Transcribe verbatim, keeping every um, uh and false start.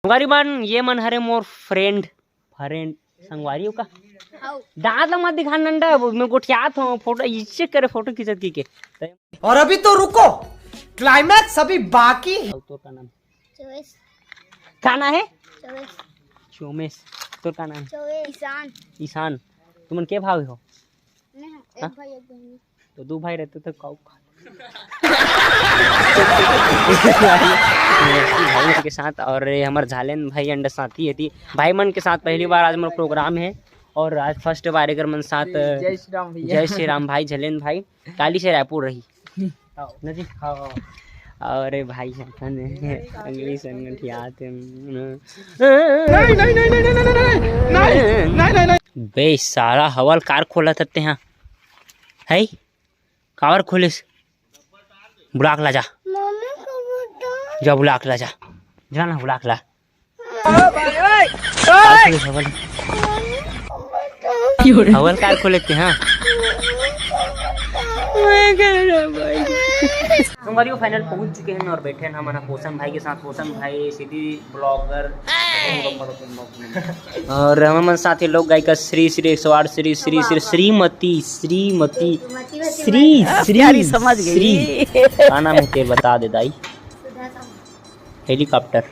संगवारी मन, ये मन हरे मोर friend। Friend, संगवारी हो का? दांत ला मत दिखा नंडा, मैं गोठियात हूँ, फोटो इज्जत करे, फोटो खींचत की के। और अभी तो रुको, climax अभी बाकी है। अउ तोर का नाम? चोवेस। का नाम है? चोवेस। चोमेस। तोर का नाम? चोवेस। ईशान। ईशान। तुमन के भाई हो? नहीं, एक हाँ? भाई, एक बहन। तो दू भाई रहते तो काऊ खा। भाई के साथ, और ये हमर झालेन भाई and साथी है थी। भाई मन के साथ पहली बार आज मोर program है, और आज first बार एकर मन साथ। जय श्री राम भैया। जय श्री राम भाई, झलेन भाई। काली से रायपुर रही। हाँ। ना जी? हाँ। अरे भाई, अपन अगली संगठियात। नहीं, नहीं, नहीं। बे साला, हवल कार खोलत हते हाँ। है? काबर खोलिस? बुला के ला जा। मम्मी को बता। जा बुला के ला जा। जा ना बुला के ला। कार खोलिस हवल। हवल कार खोले ते हाँ। संगवारी हो, final पहुंच चुके हैं और बैठे हैं हम पोषण भाई के साथ। पोषण भाई city blogger। और हमन साथी लोक गायिका श्री श्री एक सौ आठ श्री श्री श्री श्रीमती श्रीमती श्री श्री प्यारी समझ गई। श्री का नाम है तेरे, बता दे दाई। Helicopter।